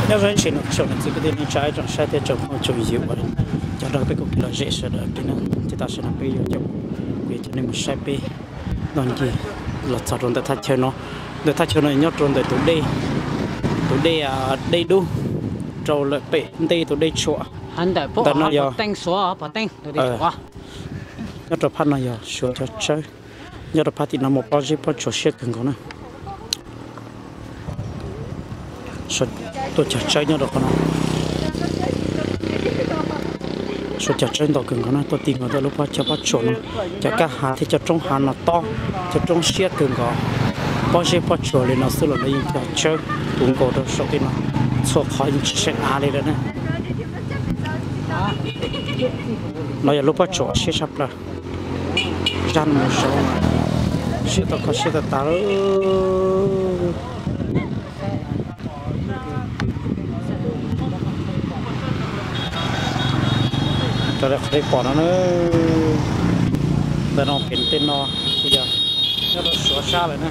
Nyob zoo ib tsoom niam txiv kwv tij neej tsa ib tsoom saib thiab tsoom phooj tsoom ywg uas cov nrog peb kuj kev lom zem sawv daws peb na, ces tam sim no peb yuav coj, kuv yuav coj nej mus saib peb no ncig los txog rau ntawm thaj chaw no. Ntawm thaj chaw no nyob rau ntawm tus dej, tus dej, dej dub rau lawm pem ntej tus dej tshuam. Ntawm no yog, nyob rau phab no yog Suav cov tsawb. Nyob rau phab tim no mas pob zeb pob tsuas siab kawg nkaus na. Tuaj cog tsawb nyob rau qhov no. Suav cog tsawb ntau kawg nkaus na, tuaj ti nkaus ntawm lub pob, cov pob tsuas no, cov kab hav thiab cov roob hav no tob, cov roob siab kawg nkaus. Pob zeb pob tsuas li no xwb los lawv yeej cog tsawb puv nkaus rau saum tej no, txhua qhov yeej tsis seem av li lawm na. No yog lub pob tsuas siab tshaj plaws. Zaj no mus zov siab tau kho siab tag tas lawm. Raws li qhov nej pom no na, ntawm no pem tej no yog nyob rau Suav sab lawm na.